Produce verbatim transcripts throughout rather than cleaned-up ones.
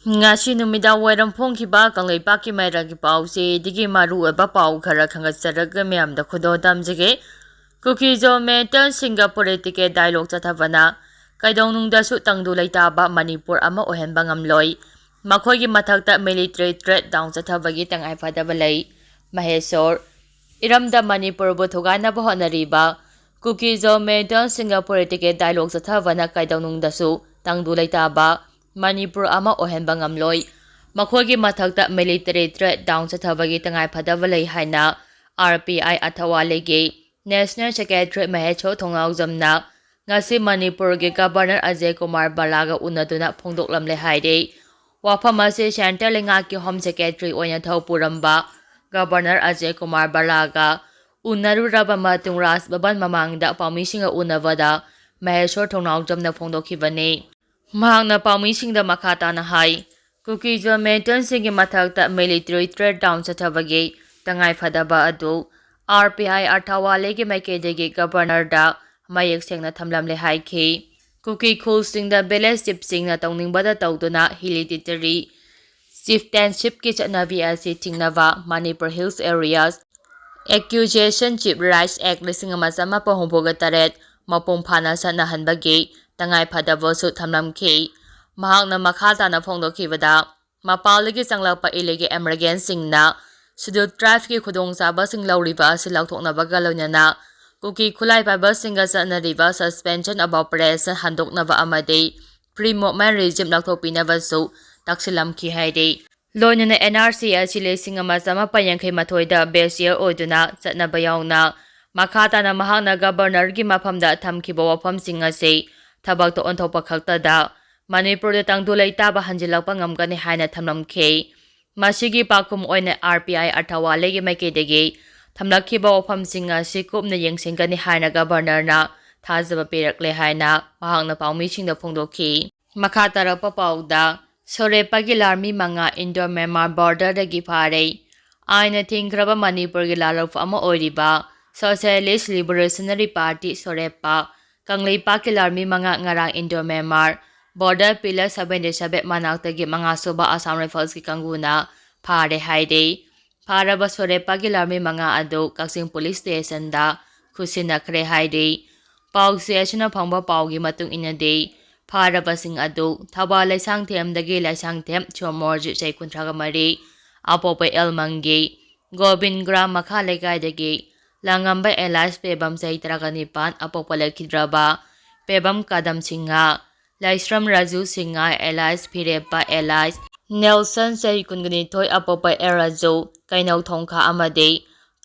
ꯉꯁꯤ ꯅꯨꯃꯤꯗꯥꯡ ꯋꯥꯏꯔꯝ ꯐꯣꯡꯈꯤꯕ ꯀꯪꯂꯩꯄꯥꯛꯀꯤ ꯃꯥꯏꯔꯥꯒꯤ ꯄꯥꯎꯆꯦꯗꯒꯤ ꯃꯔꯨꯑꯣꯏꯕ ꯄꯥꯎ ꯈꯔ ꯈꯪꯒꯠꯆꯔꯒ ꯃꯌꯥꯝꯗ ꯈꯨꯗꯣꯜ ꯇꯝꯖꯒꯦ꯫ ꯀꯨꯀꯤ ꯖꯣꯃꯦꯟꯇꯟ ꯁꯤꯡꯒꯥꯄꯨꯔ ꯇꯤꯀꯦꯠ ꯗꯥꯏꯂꯣꯛ ꯆꯠꯊꯕꯅ ꯀꯩꯗꯧꯅꯨꯡꯗꯁꯨ ꯇꯪꯗꯨ ꯂꯩꯇꯥꯕ ꯃꯅꯤꯄꯨꯔ ꯑꯃ ꯑꯣꯏꯍꯟꯕ ꯉꯝꯂꯣꯏ꯫ ꯃꯈꯣꯏꯒꯤ ꯃꯊꯛꯇ ꯃꯤꯂꯤꯇꯔꯤ ꯇ꯭ꯔꯦꯠ ꯗꯥꯎꯟ ꯆꯠꯊꯕꯒꯤ ꯇꯉꯥꯏꯐꯗꯕ ꯂꯩ꯫ ꯃꯍꯦꯁꯣꯔ, ꯏꯔꯝꯗ ꯃꯅꯤꯄꯨꯔꯕꯨ ꯊꯨꯒꯥꯏꯅꯕ ꯍꯣꯠꯅꯔꯤꯕ ꯀꯨꯀꯤ ꯖꯣꯃꯦꯟꯇꯟ ꯁꯤꯡꯒꯥꯄꯨꯔ ꯇꯤꯀꯦꯠ ꯗꯥꯏꯂꯣꯛ ꯆꯠꯊꯕꯅ ꯀꯩꯗꯧꯅꯨꯡꯗꯁꯨ ꯇꯪꯗꯨ ꯂꯩꯇꯥꯕ ꯃꯅꯤꯄꯨꯔ ꯑꯃ ꯑꯣꯏꯍꯟꯕ ꯉꯝꯂꯣꯏ꯫ ꯃꯈꯣꯏꯒꯤ ꯃꯊꯛꯇ ꯃꯤꯂꯤꯇꯔꯤ ꯇ꯭ꯔꯦꯠ ꯗꯥꯎꯟ ꯆꯠꯊꯕꯒꯤ ꯇꯉꯥꯏꯐꯗꯕ ꯂꯩ ꯍꯥꯏꯅ ꯑꯥꯔ ꯄꯤ ꯑꯥꯏ ꯑꯊꯋꯥꯂꯤꯒꯤ ꯅꯦꯁꯅꯦꯜ ꯁꯦꯀ꯭ꯔꯦꯇꯔꯤ ꯃꯍꯦꯁꯣꯔ ꯊꯣꯡꯅꯥꯎꯖꯝꯅ ꯉꯁꯤ ꯃꯅꯤꯄꯨꯔꯒꯤ ꯒꯕꯔꯅꯔ ꯑꯖꯌ ꯀꯨꯃꯥꯔ ꯕꯂꯥꯒ ꯎꯅꯗꯨꯅ ꯐꯣꯡꯗꯣꯛꯂꯝꯂꯦ ꯍꯥꯏꯔꯤ꯫ ꯋꯥꯐꯝ ꯑꯁꯤ ꯁꯦꯟꯇ꯭ꯔꯦꯜ ꯂꯩꯉꯥꯛꯀꯤ ꯍꯣꯝ ꯁꯦꯀ꯭ꯔꯦꯇꯔꯤ ꯑꯣꯏꯅ ꯊꯧ ꯄꯨꯔꯝꯕ ꯒꯕꯔꯅꯔ ꯑꯖꯌ ꯀꯨꯃꯥꯔ ꯕꯂꯥꯒ ꯎꯅꯔꯨꯔꯕ ꯃꯇꯨꯡ ꯔꯥꯖ ꯚꯕꯟ ꯃꯃꯥꯡꯗ ꯄꯥꯎꯃꯤꯁꯤꯡꯒ ꯎꯅꯕꯗ ꯃꯍꯦꯁꯣꯔ ꯊꯣꯡꯅꯥꯎꯖꯝꯅ ꯐꯣꯡꯗꯣꯛꯈꯤꯕꯅꯤ꯫ ꯃꯍꯥꯛꯅ ꯄꯥꯎꯃꯤꯁꯤꯡꯗ ꯃꯈꯥ ꯇꯥꯅ ꯍꯥꯏ, ꯀꯨꯀꯤ ꯖꯣꯃꯦꯟꯇꯟꯁꯤꯡꯒꯤ ꯃꯊꯛꯇ ꯃꯤꯂꯤꯇꯔꯤ ꯇ꯭ꯔꯦꯠ ꯗꯥꯎꯟ ꯆꯠꯊꯕꯒꯤ ꯇꯉꯥꯏꯐꯗꯕ ꯑꯗꯨ ꯑꯥꯔ ꯄꯤ ꯑꯥꯏ ꯑꯊꯋꯥꯂꯤꯒꯤ ꯃꯥꯏꯀꯩꯗꯒꯤ ꯒꯕꯔꯅꯔꯗ ꯃꯌꯦꯛ ꯁꯦꯡꯅ ꯊꯝꯂꯝꯂꯦ ꯍꯥꯏꯈꯤ꯫ ꯀꯨꯀꯤ ꯈꯨꯜꯁꯤꯡꯗ ꯚꯤꯂꯦꯖ ꯆꯤꯞꯁꯤꯡꯅ ꯇꯧꯅꯤꯡꯕꯗ ꯇꯧꯗꯨꯅ ꯍꯤꯔꯤꯗꯤꯇꯔꯤ ꯆꯤꯐꯇꯦꯟꯁꯤꯞꯀꯤ ꯆꯠꯅꯕꯤ ꯑꯁꯤ ꯆꯤꯡꯅꯕ Manipur hills areas acquisition chief rights act ꯂꯤꯁꯤꯡ ꯑꯃ ꯆꯃꯥꯄꯟ ꯍꯨꯝꯐꯨꯒ ꯇꯔꯦꯠ ꯃꯄꯨꯡ ꯐꯥꯅ ꯆꯠꯅꯍꯟꯕꯒꯤ ꯇꯉꯥꯏꯐꯗꯕꯁꯨ ꯊꯝꯂꯝꯈꯤ꯫ ꯃꯍꯥꯛꯅ ꯃꯈꯥ ꯇꯥꯅ ꯐꯣꯡꯗꯣꯛꯈꯤꯕꯗ, ꯃꯄꯥꯟꯗꯒꯤ ꯆꯪꯂꯛꯄ ꯏꯂꯤꯒꯦꯜ ꯏꯃꯤꯒ꯭ꯔꯦꯟꯁꯤꯡꯅ ꯁꯦꯗ꯭ꯌꯨꯜ ꯇ꯭ꯔꯥꯏꯕꯀꯤ ꯈꯨꯗꯣꯡꯆꯥꯕꯁꯤꯡ ꯂꯧꯔꯤꯕ ꯑꯁꯤ ꯂꯧꯊꯣꯛꯅꯕꯒ ꯂꯣꯏꯅꯅ ꯀꯨꯀꯤ ꯈꯨꯠꯂꯥꯏ ꯄꯥꯏꯕꯁꯤꯡꯒ ꯆꯠꯅꯔꯤꯕ suspension of operation ꯍꯟꯗꯣꯛꯅꯕ ꯑꯃꯗꯤ free movement regime ꯂꯧꯊꯣꯛꯄꯤꯅꯕꯁꯨ ꯇꯛꯁꯤꯜꯂꯝꯈꯤ ꯍꯥꯏꯔꯤ꯫ ꯂꯣꯏꯅꯅ ꯑꯦꯟ ꯑꯥꯔ ꯁꯤ ꯑꯁꯤ ꯂꯤꯁꯤꯡ ꯑꯃ ꯆꯃꯥꯄꯟ ꯌꯥꯡꯈꯩ ꯃꯥꯊꯣꯏꯗ ꯕꯦꯁ ꯌꯔ ꯑꯣꯏꯗꯨꯅ ꯆꯠꯅꯕ ꯌꯥꯎꯅ ꯃꯈꯥ ꯇꯥꯅ ꯃꯍꯥꯛꯅ ꯒꯕꯔꯅꯔꯒꯤ ꯃꯐꯝꯗ ꯊꯝꯈꯤꯕ ꯋꯥꯐꯝꯁꯤꯡ ꯑꯁꯤ ꯊꯕꯛꯇ ꯑꯣꯟꯊꯣꯛꯄ ꯈꯛꯇꯗ ꯃꯅꯤꯄꯨꯔꯗ ꯇꯪꯗꯨ ꯂꯩꯇꯥꯕ ꯍꯟꯖꯤꯜꯂꯛꯄ ꯉꯝꯒꯅꯤ ꯍꯥꯏꯅ ꯊꯝꯂꯝꯈꯤ꯫ ꯃꯁꯤꯒꯤ ꯄꯥꯎꯈꯨꯝ ꯑꯣꯏꯅ ꯑꯥꯔ ꯄꯤ ꯑꯥꯏ ꯑꯊꯋꯥꯂꯤꯒꯤ ꯃꯥꯏꯀꯩꯗꯒꯤ ꯊꯝꯂꯛꯈꯤꯕ ꯋꯥꯐꯝꯁꯤꯡ ꯑꯁꯤ ꯀꯨꯞꯅ ꯌꯦꯡꯁꯤꯟꯒꯅꯤ ꯍꯥꯏꯅ ꯒꯕꯔꯅꯔꯅ ꯊꯥꯖꯕ ꯄꯤꯔꯛꯂꯦ ꯍꯥꯏꯅ ꯃꯍꯥꯛꯅ ꯄꯥꯎꯃꯤꯁꯤꯡꯗ ꯐꯣꯡꯗꯣꯛꯈꯤ꯫ ꯃꯈꯥ ꯇꯥꯔꯛꯄ ꯄꯥꯎꯗ, ꯁꯣꯔꯦꯄꯥꯒꯤ ꯂꯥꯟꯃꯤ ꯃꯉꯥ ꯏꯟꯗꯣ ꯃ꯭ꯌꯥꯟꯃꯥꯔ ꯕꯣꯔꯗꯔꯗꯒꯤ ꯐꯥꯔꯦ꯫ ꯑꯥꯏꯟꯅ ꯊꯤꯡꯈ꯭ꯔꯕ ꯃꯅꯤꯄꯨꯔꯒꯤ ꯂꯥꯜꯍꯧꯐꯝ ꯑꯃ ꯑꯣꯏꯔꯤꯕ ꯁꯣꯁꯤꯌꯦꯂꯤꯁ ꯂꯤꯕꯔꯦꯁꯅꯔꯤ ꯄꯥꯔꯇꯤ, ꯁꯣꯔꯦꯄꯥ, ꯀꯪꯂꯩꯄꯥꯛꯀꯤ ꯂꯥꯟꯃꯤ ꯃꯉꯥ ꯉꯔꯥꯡ Indo Myanmar Border Pillar seventy seven ꯃꯅꯥꯛꯇꯒꯤ ꯃꯉꯥꯁꯨꯕ Assam Riflesꯀꯤ ꯀꯥꯡꯕꯨꯅ ꯐꯥꯔꯦ ꯍꯥꯏꯔꯤ꯫ ꯐꯥꯔꯕ ꯁꯣꯔꯦꯞꯄꯒꯤ ꯂꯥꯟꯃꯤ ꯃꯉꯥ ꯑꯗꯨ ꯀꯛꯆꯤꯡ Police Stationꯗ ꯈꯨꯠꯁꯤꯟꯅꯈ꯭ꯔꯦ ꯍꯥꯏꯔꯤ꯫ ꯄꯥꯎꯆꯦ ꯑꯁꯤꯅ ꯐꯪꯕ ꯄꯥꯎꯒꯤ ꯃꯇꯨꯡ ꯏꯟꯅꯗꯤ, ꯐꯥꯔꯕꯁꯤꯡ ꯑꯗꯨ ꯊꯧꯕꯥꯜ ꯂꯩꯁꯥꯡꯊꯦꯝꯗꯒꯤ ꯂꯩꯁꯥꯡꯊꯦꯝ ꯁꯣꯃꯣꯔꯖꯤꯠ ꯆꯍꯤ ꯀꯨꯟꯊ꯭ꯔꯥ ꯃꯔꯤ, ꯑꯄꯣꯛꯄ ꯑꯦꯜ ꯃꯪꯒꯤ, ꯒꯣꯕꯤꯟꯒ꯭ꯔꯥꯝ ꯃꯈꯥ ꯂꯩꯀꯥꯏꯗꯒꯤ ꯂꯥꯡꯉꯝꯕ alias ꯄꯦꯕꯝ ꯆꯍꯤ ꯇꯔꯥꯒ ꯅꯤꯄꯥꯟ, ꯑꯄꯣꯛꯄ ꯂꯩꯈꯤꯗ꯭ꯔꯕ ꯄꯦꯕꯝ ꯀꯗꯝ ꯁꯤꯡꯍ, ꯂꯥꯏꯁ꯭ꯔꯝ ꯔꯥꯖꯨ ꯁꯤꯡꯍ alias ꯐꯤꯔꯦꯞꯄ alias ꯅꯦꯜꯁꯟ ꯆꯍꯤ ꯀꯨꯟꯒ ꯅꯤꯊꯣꯏ, ꯑꯄꯣꯛꯄ ꯑꯦꯜ ꯔꯥꯖꯨ, ꯀꯩꯅꯧ ꯊꯣꯡꯈꯥ ꯑꯃꯗꯤ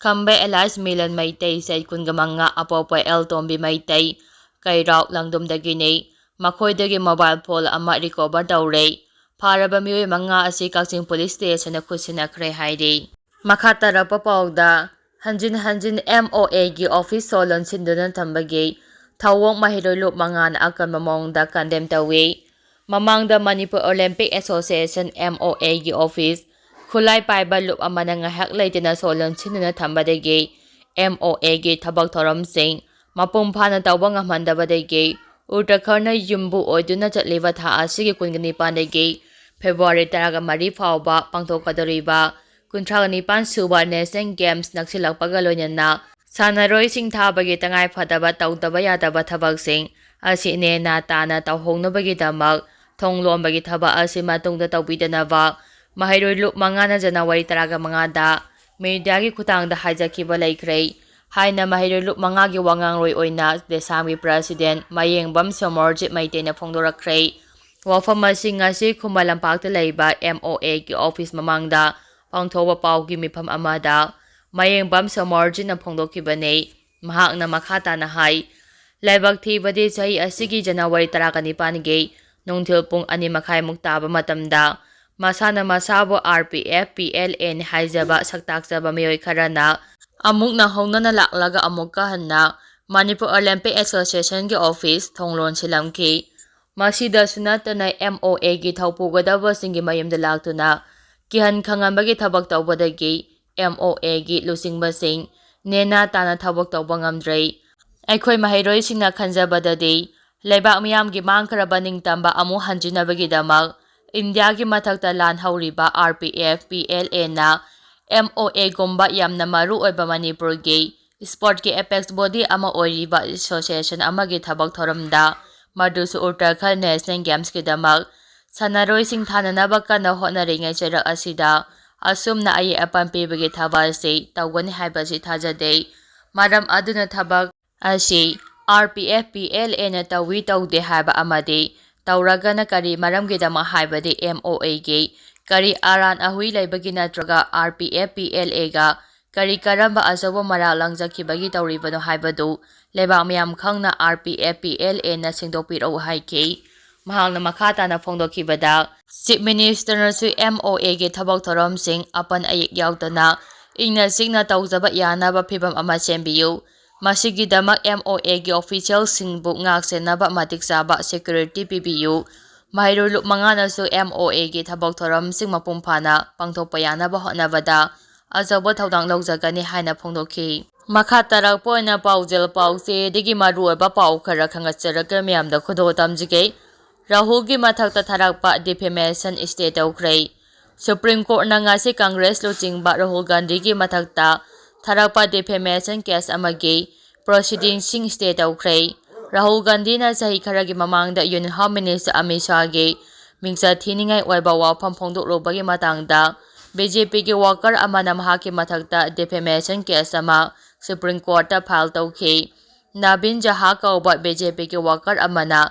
ꯈꯝꯕ alias ꯃꯤꯂꯟ ꯃꯩꯇꯩ ꯆꯍꯤ ꯀꯨꯟꯒ ꯃꯉꯥ, ꯑꯄꯣꯛꯄ ꯑꯦꯜ ꯇꯣꯝꯕꯤ ꯃꯩꯇꯩ, ꯀꯩꯔꯥꯎ ꯂꯪꯗꯨꯝꯗꯒꯤꯅꯤ꯫ ꯃꯈꯣꯏꯗꯒꯤ mobile phone ꯑꯃ recover ꯇꯧꯔꯦ꯫ ꯐꯥꯔꯕ ꯃꯤꯑꯣꯏ ꯃꯉꯥ ꯑꯁꯤ ꯀꯛꯆꯤꯡ Police Stationꯗ ꯈꯨꯠꯁꯤꯟꯅꯈ꯭ꯔꯦ ꯍꯥꯏꯔꯤ꯫ ꯃꯈꯥ ꯇꯥꯔꯛꯄ ꯄꯥꯎꯗ, ꯍꯟꯖꯤꯟ ꯍꯟꯖꯤꯟ MOAꯒꯤ office ꯁꯣ ꯂꯣꯟꯁꯤꯟꯗꯨꯅ ꯊꯝꯕꯒꯤ ꯊꯧꯑꯣꯡ ꯃꯍꯩꯔꯣꯏ ꯂꯨꯞ ꯃꯉꯥꯅ ꯑꯀꯟꯕ ꯃꯑꯣꯡꯗ condemn ꯇꯧꯏ꯫ ꯃꯃꯥꯡꯗ Manipur Olympic Association, MOAꯒꯤ office ꯈꯨꯠꯂꯥꯏ ꯄꯥꯏꯕ ꯂꯨꯞ ꯑꯃꯅ ꯉꯥꯏꯍꯥꯛ ꯂꯩꯇꯅ ꯁꯣ ꯂꯣꯟꯁꯤꯟꯗꯨꯅ ꯊꯝꯕꯗꯒꯤ MOAꯒꯤ ꯊꯕꯛ ꯊꯧꯔꯝꯁꯤꯡ ꯃꯄꯨꯡ ꯐꯥꯅ ꯇꯧꯕ ꯉꯝꯍꯟꯗꯕꯗꯒꯤ ꯎꯠꯇꯔꯈꯟꯗ ꯌꯨꯝꯕꯨ ꯑꯣꯏꯗꯨꯅ ꯆꯠꯂꯤꯕ ꯊꯥ ꯑꯁꯤꯒꯤ ꯀꯨꯟꯒ ꯅꯤꯄꯥꯟꯗꯒꯤ ꯐꯦꯕ꯭ꯔꯨꯋꯥꯔꯤ ꯇꯔꯥꯒ ꯃꯔꯤ ꯐꯥꯎꯕ ꯄꯥꯡꯊꯣꯛꯀꯗꯧꯔꯤꯕ ꯀꯨꯟꯊ꯭ꯔꯥꯒ ꯅꯤꯄꯥꯟ ꯁꯨꯕ National Games ꯅꯛꯁꯤꯜꯂꯛꯄꯒ ꯂꯣꯏꯅꯅ ꯁꯥꯟꯅꯔꯣꯏꯁꯤꯡ ꯊꯥꯕꯒꯤ ꯇꯉꯥꯏ ꯐꯗꯕ ꯇꯧꯗꯕ ꯌꯥꯗꯕ ꯊꯕꯛꯁꯤꯡ ꯑꯁꯤ ꯅꯦꯅꯥ ꯇꯥꯅ ꯇꯧꯍꯧꯅꯕꯒꯤꯗꯃꯛ ꯊꯣꯡ ꯂꯣꯟꯕꯒꯤ ꯊꯕꯛ ꯑꯁꯤ ꯃꯇꯨꯡꯗ ꯇꯧꯕꯤꯗꯅꯕ ꯃꯍꯩꯔꯣꯏ ꯂꯨꯞ ꯃꯉꯥꯅ ꯖꯅꯋꯥꯔꯤ ꯇꯔꯥꯒ ꯃꯉꯥꯗ mediaꯒꯤ ꯈꯨꯠꯊꯥꯡꯗ ꯍꯥꯏꯖꯈꯤꯕ ꯂꯩꯈ꯭ꯔꯦ ꯍꯥꯏꯅ ꯃꯍꯩꯔꯣꯏ ꯂꯨꯞ ꯃꯉꯥꯒꯤ ꯋꯥꯉꯥꯡꯂꯣꯏ ꯑꯣꯏꯅ ꯗꯦꯁꯥꯝꯒꯤ president ꯃꯌꯦꯡꯕꯝ ꯁꯣꯃꯣꯔꯖꯤꯠ ꯃꯩꯇꯩꯅ ꯐꯣꯡꯗꯣꯔꯛꯈ꯭ꯔꯦ꯫ ꯋꯥꯐꯝ ꯑꯁꯤ ꯉꯁꯤ ꯈꯨꯃꯟ ꯂꯝꯄꯥꯛꯇ ꯂꯩꯕ MOAꯒꯤ office ꯃꯃꯥꯡꯗ ꯄꯥꯡꯊꯣꯛꯄ ꯄꯥꯎꯒꯤ ꯃꯤꯐꯝ ꯑꯃꯗ ꯃꯌꯦꯡꯕꯝ ꯁꯣꯃꯣꯔꯖꯤꯠꯅ ꯐꯣꯡꯗꯣꯛꯈꯤꯕꯅꯤ꯫ ꯃꯍꯥꯛꯅ ꯃꯈꯥ ꯇꯥꯅ ꯍꯥꯏ, ꯂꯥꯏꯕꯛ ꯊꯤꯕꯗꯤ ꯆꯍꯤ ꯑꯁꯤꯒꯤ ꯖꯅꯋꯥꯔꯤ ꯇꯔꯥꯒ ꯅꯤꯄꯥꯟꯒꯤ ꯅꯨꯡꯊꯤꯜ ꯄꯨꯡ ꯑꯅꯤ ꯃꯈꯥꯏꯃꯨꯛ ꯇꯥꯕ ꯃꯇꯝꯗ ꯃꯁꯥꯅ ꯃꯁꯥꯕꯨ RPF, PLAꯅꯤ ꯍꯥꯏꯖꯕ ꯁꯛꯇꯥꯛꯆꯕ ꯃꯤꯑꯣꯏ ꯈꯔꯅ ꯑꯃꯨꯛꯅ ꯍꯧꯅꯅ ꯂꯥꯛꯂꯒ ꯑꯃꯨꯛꯀ ꯍꯟꯅ Manipur Olympic Associationꯒꯤ office ꯊꯣꯡ ꯂꯣꯟꯁꯤꯜꯂꯝꯈꯤ꯫ ꯃꯁꯤꯗꯁꯨ ꯅꯠꯇꯅ MOAꯒꯤ ꯊꯧꯄꯨꯒꯗꯕꯁꯤꯡꯒꯤ ꯃꯌꯨꯝꯗ ꯂꯥꯛꯇꯨꯅ ꯀꯤꯍꯟ ꯈꯪꯍꯟꯕꯒꯤ ꯊꯕꯛ ꯇꯧꯕꯗꯒꯤ MOAꯒꯤ ꯂꯨꯆꯤꯡꯕꯁꯤꯡ ꯅꯦꯅꯥ ꯇꯥꯅ ꯊꯕꯛ ꯇꯧꯕ ꯉꯝꯗ꯭ꯔꯦ꯫ ꯑꯩꯈꯣꯏ ꯃꯍꯩꯔꯣꯏꯁꯤꯡꯅ ꯈꯟꯖꯕꯗꯗꯤ ꯂꯩꯕꯥꯛ ꯃꯤꯌꯥꯝꯒꯤ ꯃꯥꯡꯈ꯭ꯔꯕ ꯅꯤꯡꯇꯝꯕ ꯑꯃꯨꯛ ꯍꯟꯖꯤꯟꯅꯕꯒꯤꯗꯃꯛ ꯏꯟꯗꯤꯌꯥꯒꯤ ꯃꯊꯛꯇ ꯂꯥꯟ ꯍꯧꯔꯤꯕ R P F, P L ꯑꯦꯅ ꯑꯦꯝ ꯑꯣ ꯑꯦꯒꯨꯝꯕ ꯌꯥꯝꯅ ꯃꯔꯨ ꯑꯣꯏꯕ ꯃꯅꯤꯄꯨꯔꯒꯤ ꯏꯁꯄꯣꯔꯠꯀꯤ ꯑꯦꯄꯦꯛꯁ ꯕꯣꯗꯤ ꯑꯃ ꯑꯣꯏꯔꯤꯕ ꯑꯦꯁꯣꯁꯤꯌꯦꯁꯟ ꯑꯃꯒꯤ ꯊꯕꯛ ꯊꯧꯔꯝꯗ, ꯃꯗꯨꯁꯨ ꯎꯠꯇꯔꯈꯟꯗ ꯅꯦꯁꯅꯦꯜ ꯒꯦꯝꯁꯀꯤꯗꯃꯛ ꯁꯥꯟꯅꯔꯣꯏꯁꯤꯡ ꯊꯥꯅꯅꯕ ꯀꯟꯅ ꯍꯣꯠꯅꯔꯤꯉꯩ ꯆꯩꯔꯛ ꯑꯁꯤꯗ ꯑꯁꯨꯝꯅ ꯑꯌꯦꯠ ꯑꯄꯟ ꯄꯤꯕꯒꯤ ꯊꯕꯛ ꯑꯁꯤ ꯇꯧꯒꯅꯤ ꯍꯥꯏꯕꯁꯤ ꯊꯥꯖꯗꯦ꯫ ꯃꯔꯝ ꯑꯗꯨꯅ ꯊꯕꯛ ꯑꯁꯤ R P F, P L ꯑꯦꯅ ꯇꯧꯏ ꯇꯧꯗꯦ ꯍꯥꯏꯕ ꯑꯃꯗꯤ ꯇꯧꯔꯒꯅ ꯀꯔꯤ ꯃꯔꯝꯒꯤꯗꯃꯛ ꯍꯥꯏꯕꯗꯤ ꯑꯦꯝ ꯑꯣ ꯑꯦꯒꯤ ꯀꯔꯤ ꯑꯔꯥꯟ ꯑꯍꯨꯏ ꯂꯩꯕꯒꯤ ꯅꯠꯇ꯭ꯔꯒ R P F, P L ꯑꯦꯒ ꯀꯔꯤ ꯀꯔꯝꯕ ꯑꯆꯧꯕ ꯃꯔꯥꯜ ꯂꯪꯖꯈꯤꯕꯒꯤ ꯇꯧꯔꯤꯕꯅꯣ ꯍꯥꯏꯕꯗꯨ ꯂꯩꯕꯥꯛ ꯃꯤꯌꯥꯝ ꯈꯪꯅ R P F, P L ꯑꯦꯅ ꯁꯦꯡꯗꯣꯛꯄꯤꯔꯛꯎ ꯍꯥꯏꯈꯤ꯫ ꯃꯍꯥꯛꯅ ꯃꯈꯥ ꯇꯥꯅ ꯐꯣꯡꯗꯣꯛꯈꯤꯕꯗ, ꯆꯤꯐ ꯃꯤꯅꯤꯁꯇꯔꯅꯁꯨ ꯑꯦꯝ ꯑꯣ ꯑꯦꯒꯤ ꯊꯕꯛ ꯊꯧꯔꯝꯁꯤꯡ ꯑꯄꯟ ꯑꯌꯦꯛ ꯌꯥꯎꯗꯅ ꯏꯪꯅ ꯆꯤꯛꯅ ꯇꯧꯖꯕ ꯌꯥꯅꯕ ꯐꯤꯕꯝ ꯑꯃ ꯁꯦꯝꯕꯤꯌꯨ꯫ ꯃꯁꯤꯒꯤꯗꯃꯛ ꯑꯦꯝ ꯑꯣ ꯑꯦꯒꯤ ꯑꯣꯐꯤꯁꯤꯌꯦꯜꯁꯤꯡꯕꯨ ꯉꯥꯛ ꯁꯦꯟꯅꯕ ꯃꯇꯤꯛ ꯆꯥꯕ ꯁꯦꯀ꯭ꯌꯨꯔꯤꯇꯤ ꯄꯤꯕꯤꯌꯨ꯫ ꯃꯍꯩꯔꯣꯏ ꯂꯨꯞ ꯃꯉꯥꯅꯁꯨ ꯑꯦꯝ ꯑꯣ ꯑꯦꯒꯤ ꯊꯕꯛ ꯊꯧꯔꯝꯁꯤꯡ ꯃꯄꯨꯡ ꯐꯥꯅ ꯄꯥꯡꯊꯣꯛꯄ ꯌꯥꯅꯕ ꯍꯣꯠꯅꯕꯗ ꯑꯆꯧꯕ ꯊꯧꯗꯥꯡ ꯂꯧꯖꯒꯅꯤ ꯍꯥꯏꯅ ꯐꯣꯡꯗꯣꯛꯈꯤ꯫ ꯃꯈꯥ ꯇꯥꯔꯛꯄ ꯑꯣꯏꯅ ꯄꯥꯎꯖꯦꯜ ꯄꯥꯎꯆꯦꯗꯒꯤ ꯃꯔꯨꯑꯣꯏꯕ ꯄꯥꯎ ꯈꯔ ꯈꯪꯒꯠꯆꯔꯛꯀꯦ, ꯃꯌꯥꯝꯗ ꯈꯨꯗꯣꯜ ꯇꯝꯖꯒꯦ꯫ ꯔꯥꯍꯨꯜꯒꯤ ꯃꯊꯛꯇ ꯊꯥꯔꯛꯄ ꯗꯤꯐꯦꯃꯦꯁꯟ ꯁ꯭ꯇꯦ ꯇꯧꯈ꯭ꯔꯦ꯫ ꯁꯨꯄ꯭ꯔꯤꯝ ꯀꯣꯔꯠꯅ ꯉꯁꯤ ꯀꯪꯒ꯭ꯔꯦꯁ ꯂꯨꯆꯤꯡꯕ ꯔꯥꯍꯨꯜ ꯒꯥꯟꯙꯤꯒꯤ ꯃꯊꯛꯇ ꯊꯥꯔꯛꯄ ꯗꯤꯐꯦꯃꯦꯁꯟ ꯀꯦꯁ ꯑꯃꯒꯤ ꯄ꯭ꯔꯣꯁꯤꯗꯤꯡꯁꯤꯡ ꯁ꯭ꯇꯦ ꯇꯧꯈ꯭ꯔꯦ꯫ ꯔꯥꯍꯨꯜ ꯒꯥꯟꯙꯤꯅ ꯆꯍꯤ ꯈꯔꯒꯤ ꯃꯃꯥꯡꯗ ꯌꯨꯅꯤꯌꯟ ꯍꯣꯝ ꯃꯤꯅꯤꯁꯇꯔ ꯑꯃꯤꯠ ꯁꯥꯍꯒꯤ ꯃꯤꯡꯆꯠ ꯊꯤꯅꯤꯡꯉꯥꯏ ꯑꯣꯏꯕ ꯋꯥꯐꯝ ꯐꯣꯡꯗꯣꯛꯂꯨꯕꯒꯤ ꯃꯇꯥꯡꯗ ꯕꯤ ꯖꯦ ꯄꯤꯒꯤ ꯋꯥꯀꯔ ꯑꯃꯅ ꯃꯍꯥꯛꯀꯤ ꯃꯊꯛꯇ ꯗꯤꯐꯦꯃꯦꯁꯟ ꯀꯦꯁ ꯑꯃ ꯁꯨꯄ꯭ꯔꯤꯝ ꯀꯣꯔꯠꯇ ꯐꯥꯏꯜ ꯇꯧꯈꯤ꯫ ꯅꯕꯤꯟ ꯖꯍꯥ ꯀꯧꯕ ꯕꯤ ꯖꯦ ꯄꯤꯒꯤ ꯋꯥꯀꯔ ꯑꯃꯅ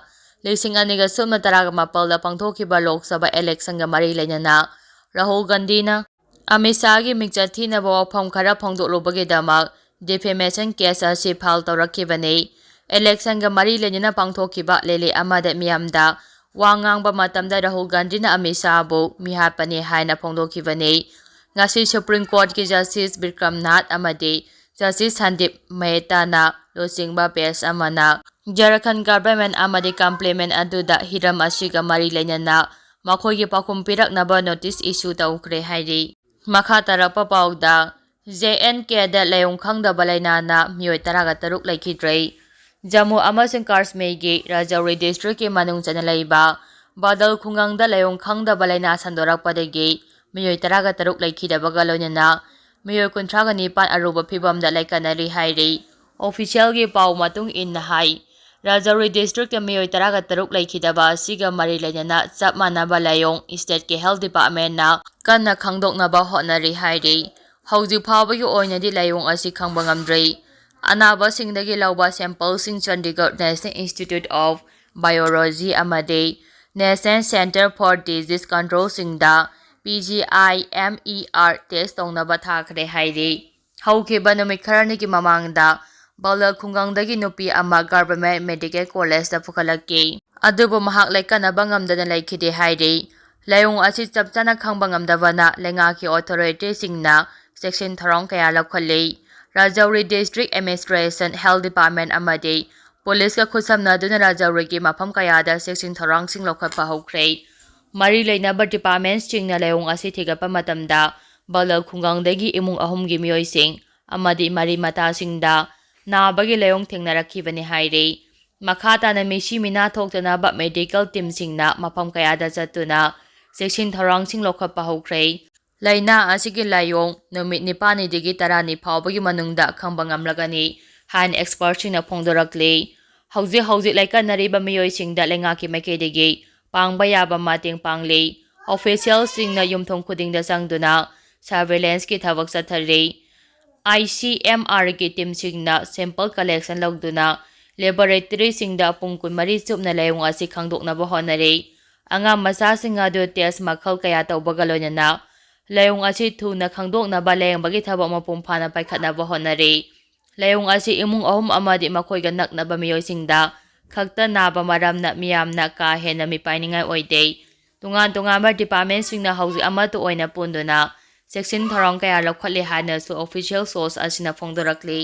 ꯂꯤꯁꯤꯡ ꯑꯅꯤꯒ ꯁꯨꯞꯅ ꯇꯔꯥꯒ ꯃꯥꯄꯜꯗ ꯄꯥꯡꯊꯣꯛꯈꯤꯕ ꯂꯣꯛ ꯁꯚꯥ ꯏꯂꯦꯛꯁꯟꯒ ꯃꯔꯤ ꯂꯩꯅꯅ ꯔꯥꯍꯨꯜ ꯒꯥꯟꯙꯤꯅ ꯑꯃꯤꯠ ꯁꯥꯍꯒꯤ ꯃꯤꯡꯆꯠ ꯊꯤꯅꯕ ꯋꯥꯐꯝ ꯈꯔ ꯐꯣꯡꯗꯣꯛꯂꯨꯕꯒꯤꯗꯃꯛ ꯗꯤꯐꯦꯃꯦꯁꯟ ꯀꯦꯁ ꯑꯁꯤ ꯐꯥꯏꯜ ꯇꯧꯔꯛꯈꯤꯕꯅꯤ꯫ ꯏꯂꯦꯛꯁꯟꯒ ꯃꯔꯤ ꯂꯩꯅꯅ ꯄꯥꯡꯊꯣꯛꯈꯤꯕ ꯔꯦꯂꯤ ꯑꯃꯗ ꯃꯤꯌꯥꯝꯗ ꯋꯥ ꯉꯥꯡꯕ ꯃꯇꯝꯗ ꯔꯥꯍꯨꯜ ꯒꯥꯟꯙꯤꯅ ꯑꯃꯤꯠ ꯁꯥꯍꯕꯨ ꯃꯤꯍꯥꯠꯄꯅꯤ ꯍꯥꯏꯅ ꯐꯣꯡꯗꯣꯛꯈꯤꯕꯅꯤ꯫ ꯉꯁꯤ ꯁꯨꯄ꯭ꯔꯤꯝ ꯀꯣꯔꯠꯀꯤ ꯖꯁꯇꯤꯁ ꯕꯤꯀ꯭ꯔꯝ ꯅꯥꯊ ꯑꯃꯗꯤ ꯖꯁꯇꯤꯁ ꯁꯟꯗꯤꯞ ꯃꯦꯍꯇꯥꯅ ꯂꯨꯆꯤꯡꯕ ꯕꯦꯟꯆ ꯑꯃꯅ ꯖꯔꯈꯟ ꯒꯚꯔꯟꯃꯦꯟꯠ ꯑꯃꯗꯤ ꯀꯝꯄ꯭ꯂꯦꯟꯃꯦꯟꯠ ꯑꯗꯨꯗ ꯍꯤꯔꯝ ꯑꯁꯤꯒ ꯃꯔꯤ ꯂꯩꯅꯅ ꯃꯈꯣꯏꯒꯤ ꯄꯥꯎꯈꯨꯝ ꯄꯤꯔꯛꯅꯕ ꯅꯣꯇꯤꯁ ꯏꯁꯨ ꯇꯧꯈ꯭ꯔꯦ ꯍꯥꯏꯔꯤ꯫ ꯃꯈꯥ ꯇꯥꯔꯛꯄ ꯄꯥꯎꯗ, ꯖꯦ ꯑꯦꯟ ꯀꯦꯗ ꯂꯩꯐꯝ ꯈꯪꯗꯕ ꯂꯥꯏꯅꯥꯅ ꯃꯤꯑꯣꯏ ꯇꯔꯥꯒ ꯇꯔꯨꯛ ꯂꯩꯈꯤꯗ꯭ꯔꯦ꯫ ꯖꯝꯃꯨ ꯑꯃꯁꯨꯡ ꯀꯥꯁꯃꯤꯔꯒꯤ ꯔꯥꯖꯧꯔꯤ ꯗꯤꯁꯇ꯭ꯔꯤꯛꯀꯤ ꯃꯅꯨꯡ ꯆꯟꯅ ꯂꯩꯕ ꯕꯥꯗꯜ ꯈꯨꯡꯒꯪꯗ ꯂꯥꯏꯑꯣꯡ ꯈꯪꯗꯕ ꯂꯥꯏꯅꯥ ꯁꯟꯗꯣꯔꯛꯄꯗꯒꯤ ꯃꯤꯑꯣꯏ ꯇꯔꯥꯒ ꯇꯔꯨꯛ ꯂꯩꯈꯤꯗꯕꯒ ꯂꯣꯏꯅꯅ ꯃꯤꯑꯣꯏ ꯀꯨꯟꯊ꯭ꯔꯥꯒ ꯅꯤꯄꯥꯟ ꯑꯔꯨꯕ ꯐꯤꯚꯝꯗ ꯂꯩꯀꯠꯅꯔꯤ ꯍꯥꯏꯔꯤ꯫ ꯑꯣꯐꯤꯁꯤꯌꯦꯜꯒꯤ ꯄꯥꯎ ꯃꯇꯨꯡ ꯏꯟꯅ ꯍꯥꯏ, ꯔꯥꯖꯧꯔꯤ ꯗꯤꯁꯇ꯭ꯔꯤꯛꯇ ꯃꯤꯑꯣꯏ ꯇꯔꯥꯒ ꯇꯔꯨꯛ ꯂꯩꯈꯤꯗꯕ ꯑꯁꯤꯒ ꯃꯔꯤ ꯂꯩꯅꯅ ꯆꯞ ꯃꯥꯟꯅꯕ ꯂꯥꯏꯑꯣꯡ ꯏꯁꯇꯦꯠꯀꯤ ꯍꯦꯜꯊ ꯗꯤꯄꯥꯔꯠꯃꯦꯟꯅ ꯀꯟꯅ ꯈꯪꯗꯣꯛꯅꯕ ꯍꯣꯠꯅꯔꯤ ꯍꯥꯏꯔꯤ꯫ ꯍꯧꯖꯤꯛ ꯐꯥꯎꯕꯒꯤ ꯑꯣꯏꯅꯗꯤ ꯂꯥꯏꯑꯣꯡ ꯑꯁꯤ ꯈꯪꯕ ꯉꯝꯗ꯭ꯔꯤ꯫ ꯑꯅꯥꯕꯁꯤꯡꯗꯒꯤ ꯂꯧꯕ ꯁꯦꯝꯄꯜꯁꯤꯡ Chandigarh National Institute of Virology ꯑꯃꯗꯤ National Centre for Disease Controlꯁꯤꯡꯗ P G I M E R test ꯇꯧꯅꯕ ꯊꯥꯈ꯭ꯔꯦ ꯍꯥꯏꯔꯤ꯫ ꯍꯧꯈꯤꯕ ꯅꯨꯃꯤꯠ ꯈꯔꯅꯤꯒꯤ ꯃꯃꯥꯡꯗ ꯕꯥꯗꯜ ꯈꯨꯡꯒꯪꯗꯒꯤ ꯅꯨꯄꯤ ꯑꯃ ꯒꯚꯔꯟꯃꯦꯟꯠ ꯃꯦꯗꯤꯀꯦꯜ ꯀꯣꯂꯦꯖꯇ ꯄꯨꯈꯠꯂꯛꯈꯤ꯫ ꯑꯗꯨꯕꯨ ꯃꯍꯥꯛ ꯂꯥꯏꯀꯠꯅꯕ ꯉꯝꯗꯅ ꯂꯩꯈꯤꯗꯦ ꯍꯥꯏꯔꯤ꯫ ꯂꯥꯏꯑꯣꯡ ꯑꯁꯤ ꯆꯞ ꯆꯥꯅ ꯈꯪꯕ ꯉꯝꯗꯕꯅ ꯂꯩꯉꯥꯛꯀꯤ ꯑꯣꯊꯣꯔꯤꯇꯤꯁꯤꯡꯅ ꯆꯦꯛꯁꯤꯟ ꯊꯧꯔꯥꯡ ꯀꯌꯥ ꯂꯧꯈꯠꯂꯤ꯫ ꯔꯥꯖꯧꯔꯤ ꯗꯤꯁꯇ꯭ꯔꯤꯛ ꯑꯦꯗꯃꯤꯅꯤꯁꯇ꯭ꯔꯦꯁꯟ, ꯍꯦꯜꯊ ꯗꯤꯄꯥꯔꯠꯃꯦꯟꯠ ꯑꯃꯗꯤ ꯄꯨꯂꯤꯁꯀ ꯈꯨꯠꯁꯝꯅꯗꯨꯅ ꯔꯥꯖꯧꯔꯤꯒꯤ ꯃꯐꯝ ꯀꯌꯥꯗ ꯆꯦꯛꯁꯤꯟ ꯊꯧꯔꯥꯡꯁꯤꯡ ꯂꯧꯈꯠꯄ ꯍꯧꯈ꯭ꯔꯦ꯫ ꯃꯔꯤ ꯂꯩꯅꯕ ꯗꯤꯄꯥꯔꯠꯃꯦꯟꯠꯁꯤꯡꯅ ꯂꯥꯏꯑꯣꯡ ꯑꯁꯤ ꯊꯤꯒꯠꯄ ꯃꯇꯝꯗ ꯕꯥꯗꯜ ꯈꯨꯡꯒꯪꯗꯒꯤ ꯏꯃꯨꯡ ꯑꯍꯨꯝꯒꯤ ꯃꯤꯑꯣꯏꯁꯤꯡ ꯑꯃꯗꯤ ꯃꯔꯤ ꯃꯇꯥꯁꯤꯡꯗ ꯅꯥꯕꯒꯤ ꯂꯥꯏꯑꯣꯡ ꯊꯦꯡꯅꯔꯛꯈꯤꯕꯅꯤ ꯍꯥꯏꯔꯤ꯫ ꯃꯈꯥ ꯇꯥꯅ ꯃꯤꯁꯤ ꯃꯤꯅꯥ ꯊꯣꯛꯇꯅꯕ ꯃꯦꯗꯤꯀꯦꯜ ꯇꯤꯝꯁꯤꯡꯅ ꯃꯐꯝ ꯀꯌꯥꯗ ꯆꯠꯇꯨꯅ ꯆꯦꯛꯁꯤꯟ ꯊꯧꯔꯥꯡꯁꯤꯡ ꯂꯧꯈꯠꯄ ꯍꯧꯈ꯭ꯔꯦ꯫ ꯂꯥꯏꯅꯥ ꯑꯁꯤꯒꯤ ꯂꯥꯏꯑꯣꯡ ꯅꯨꯃꯤꯠ ꯅꯤꯄꯥꯜꯅꯤꯗꯒꯤ ꯇꯔꯥꯅꯤ ꯐꯥꯎꯕꯒꯤ ꯃꯅꯨꯡꯗ ꯈꯪꯕ ꯉꯝꯂꯒꯅꯤ ꯍꯥꯏꯅ ꯑꯦꯛꯁꯄꯔꯠꯁꯤꯡꯅ ꯐꯣꯡꯗꯣꯔꯛꯂꯤ꯫ ꯍꯧꯖꯤꯛ ꯍꯧꯖꯤꯛ ꯂꯥꯏꯀꯠꯅꯔꯤꯕ ꯃꯤꯑꯣꯏꯁꯤꯡꯗ ꯂꯩꯉꯥꯛꯀꯤ ꯃꯥꯏꯀꯩꯗꯒꯤ ꯄꯥꯡꯕ ꯌꯥꯕ ꯃꯇꯦꯡ ꯄꯥꯡꯂꯤ꯫ ꯑꯣꯐꯤꯁꯤꯌꯦꯜꯁꯤꯡꯅ ꯌꯨꯝꯊꯣꯡ ꯈꯨꯗꯤꯡꯗ ꯆꯪꯗꯨꯅ ꯁꯔꯚꯦꯂꯦꯟꯁꯀꯤ ꯊꯕꯛ ꯆꯠꯊꯔꯤ꯫ I C M Rꯒꯤ ꯇꯤꯝꯁꯤꯡꯅ ꯁꯦꯝꯄꯜ ꯀꯂꯦꯛꯁꯟ ꯂꯧꯗꯨꯅ ꯂꯦꯕꯣꯔꯦꯇꯔꯤꯁꯤꯡꯗ ꯄꯨꯡ ꯀꯨꯟꯃꯔꯤ ꯆꯨꯞꯅ ꯂꯥꯏꯑꯣꯡ ꯑꯁꯤ ꯈꯪꯗꯣꯛꯅꯕ ꯍꯣꯠꯅꯔꯤ꯫ ꯑꯉꯥꯡ ꯃꯆꯥꯁꯤꯡ ꯑꯗꯨ ꯇꯦꯁ ꯃꯈꯜ ꯀꯌꯥ ꯇꯧꯕꯒ ꯂꯣꯏꯅꯅ ꯂꯥꯏꯑꯣꯡ ꯑꯁꯤ ꯊꯨꯅ ꯈꯪꯗꯣꯛꯅꯕ ꯂꯥꯌꯦꯡꯕꯒꯤ ꯊꯕꯛ ꯃꯄꯨꯡ ꯐꯥꯅ ꯄꯥꯏꯈꯠꯅꯕ ꯍꯣꯠꯅꯔꯤ꯫ ꯂꯥꯏꯑꯣꯡ ꯑꯁꯤ ꯏꯃꯨꯡ ꯑꯍꯨꯝ ꯑꯃꯗꯤ ꯃꯈꯣꯏꯒ ꯅꯛꯅꯕ ꯃꯤꯑꯣꯏꯁꯤꯡꯗ ꯈꯛꯇ ꯅꯥꯕ ꯃꯔꯝꯅ ꯃꯤꯌꯥꯝꯅ ꯀꯥ ꯍꯦꯟꯅ ꯃꯤꯄꯥꯏꯅꯤꯡꯉꯥꯏ ꯑꯣꯏꯗꯦ꯫ ꯇꯣꯉꯥꯟ ꯇꯣꯉꯥꯟꯕ ꯗꯤꯄꯥꯔꯠꯃꯦꯟꯁꯤꯡꯅ ꯍꯧꯖꯤꯛ ꯑꯃꯠꯇ ꯑꯣꯏꯅ ꯄꯨꯟꯗꯨꯅ ꯆꯦꯛꯁꯤꯟ ꯊꯧꯔꯥꯡ ꯀꯌꯥ ꯂꯧꯈꯠꯂꯤ ꯍꯥꯏꯅꯁꯨ ꯑꯣꯐꯤꯁꯤꯌꯦꯜ ꯁꯣꯔꯁ ꯑꯁꯤꯅ ꯐꯣꯡꯗꯣꯔꯛꯂꯤ꯫